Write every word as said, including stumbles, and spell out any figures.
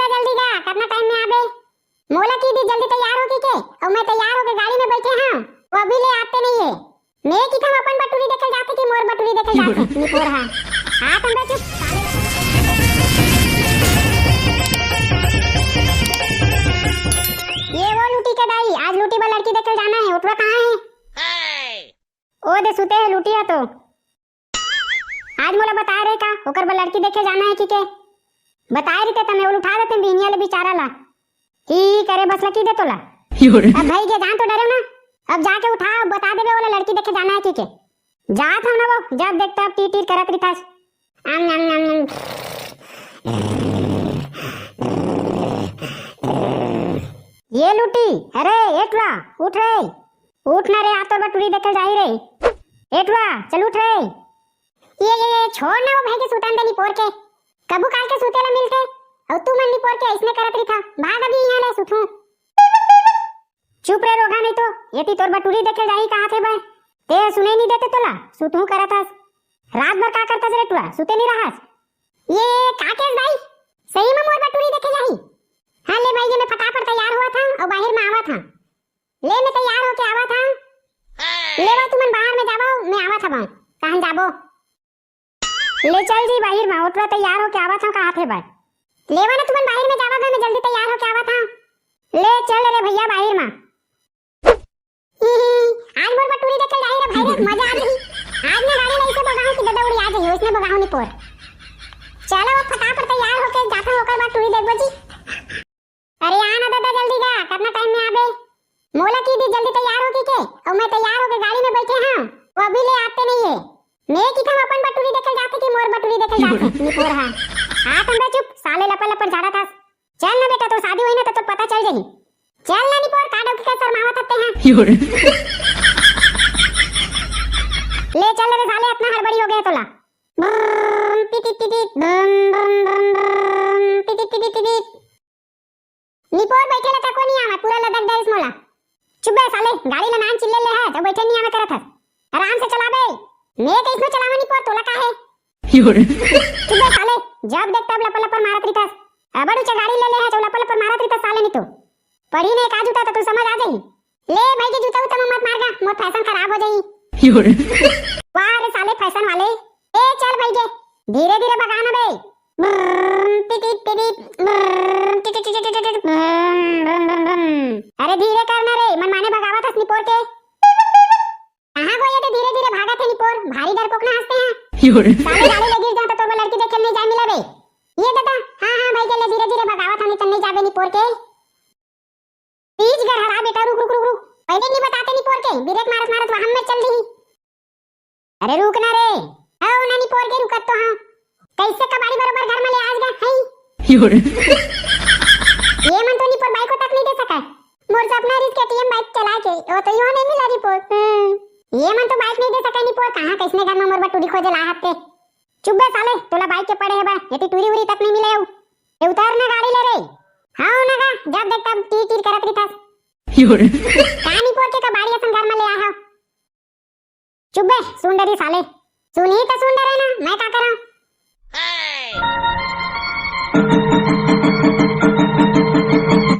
त जल्दी गा, कतना टाइम में आबे? मोला की दी जल्दी तैयार हो के, अउ मैं तैयार होके गाड़ी में बैठे हंव, वो अभी ले आते नहीं है। मैं किथंव अपन बर टूरी देखे जाथे कि मोर बर टूरी देखे जाथे? निपोर हा। हाँ, तुम बे चुप। ये वो लूटी के दाई, आज लूटी बर लड़की देखे जाना है, उठवा कहाँ है? ओ दे सुते है लूटी हा तो। आज मोला बताए रहे का, ओकर बर लड़की देखे जाना है कि के? बताए रहिते त मैं ओला उठा देते बिहनिया ले बिचारा ला। ही करे बस लकी दे तोला। अब भाई के जान तो डरे ना, अब जाके उठा, बता देबे ओला लड़की देखे जाना है कि के। जात हंव ना वो, जब देख तब टीट टीट करत रिथस। आम, आम, आम, आम। ये लूटी, अरे एटवा, उठ रे, उठ ना रे, आ तोर बर टूरी देखे जाही रे। एटवा, चल उठ रे। ये, ये, ये, छोड़ ना वो भाई के सुतन दे निपोर के। कभू काल के सुते ला मिलथे, अउ तू मन निपोर के अइसने करत रिथा। भाग अभी इहाँ ले सुतहूँ। चुप रे रोगहा, नहीं तो एती तोर बर टूरी देखे जाही कहाथे बे। ते सुने नहीं देते तोला, सुतहूँ करत हस। रात भर का करथस रे टूरा, सुते नहीं रहस। ये का केस भाई, सही में मोर बर टूरी देखे जाही? हाँ ले भाई, ये मैं फटाफट तैयार होवत हंव अउ बाहिर में आवत हंव। ले मैं तैयार होके आवत हंव। ले वो तुमन बाहर में जावव, मैं आवत हंव। कहाँ जाबो? ले चल जी बाहिर में, ओटवा तैयार होके आवत हंव, कहाथे बे। ले वो ना तुमन बाहिर में जावव गा, मैं जल्दी तैयार होके आवत हंव। ले चल रे भैया बाहिर में। ही, ही, आज मोर बर टूरी देखे जाही रे भाई रे, मजा आ जाही। आज मैं गाड़ी लइसे भगाहूँ कि ददा उड़ी आ जाही, ओइसने भगाहूँ निपोर। चलो अब फटाफट तैयार होके जाथन ओकर बर टूरी देखबो जी। अरे आ ना ददा जल्दी गा, कतना टाइम में आबे? मोला की दी जल्दी तैयार होके के, अउ मैं तैयार होके गाड़ी में बैठे हंव, वो अभी ले आते नहीं है। मैं किथंव अपन बर टूरी देखे जाथे कि मोर बर टूरी देखे जाथे? निपोर हा। हाँ तुम बे चुप, साले लपर लपर झाड़त हस। चल ना बेटा, तोर शादी होही ना त तोर पता चल जाही। चल ना निपोर, का डौकी का शर्मावत हस तेहा। ले चल रे साले, अतना हड़बड़ी हो गे तोला। ब्रम, पिटिट, पिटिट, ब्रम, ब्रम, ब्रम, ब्रम, पिटिट, पिटिट, पिटिट। निपोर बैठे ला तको नहीं आवत, पूरा लदक डरिस मोला। चुप बे साले, गाड़ी ला नान चिल्ले ले है, त बैठे नहीं आवे करत हस। आराम से चलाबे। मैं कइसनो चलावा निपोर, तोला का है? चुप बे साले, जब देख तब लपर लपर मारत रिथस। अबड़ ऊंचा गाड़ी ले ले है, त लपर लपर मारत रिथस साले, नहीं तो पढ़ी नहीं का जूता त तू समझ आ जाही। ले भाई के जूता उता में मत मार गा, मोर फैशन खराब हो जाही। वाह रे साले फैशन वाले। ए चल भाई के, धीरे धीरे भगा ना बे। ब्रम, पिटिट, पिटिट, ब्रम, टिटिट, टिटिट, टिटिट, ब्रम, ब्रम, ब्रम, ब्रम। अरे धीरे कर ना रे, मनमाने भगावत हस निपोर के। कहाँ को ये तो धीरे धीरे भागत है निपोर, भारी डरपोक ना हस तेहा। साले गाड़ी ले गिर जा त तोर बर लड़की देखे नहीं जाए मिला बे। ये दादा, हाँ हाँ भाई के ले धीरे धीरे भगावत हंव, नहीं त नहीं जाबे निपोर के। तेज गड़हड़ा बेटा, रुक, रुक, रुक, रुक। पहले नहीं बताते निपोर के, ब्रेक मारत मारत वहां में चल दी। अरे रुक ना रे। आओ ना निपोर के, रुकत तो हंव। कइसे कबाड़ी बरोबर घर में ले आज गा, हैं? ये मन तो निपोर बाइक तक नहीं दे सका। मोर सपना रिहिस के टीएम बाइक चला के, वो तो यो नहीं मिला निपोर। हम्म। ये मन तो बाइक नहीं दे सका निपोर, कहाँ कइसने घर में मोर बर टूरी खोजे ला हत्ते। चुप बे साले, तोला बाइक के पड़े है बा, एती टूरी उरी तक नहीं मिले हूँ। ए उतार ना गाड़ी ले रे। हाँ ना गा, जब देख तब टीर टीर करत रिथस। का निपोर के कबाड़ी असन घर में ले आए हव। चुप बे, सुन डरी साले। सुनही त सुन डरे ना, मैं का करा?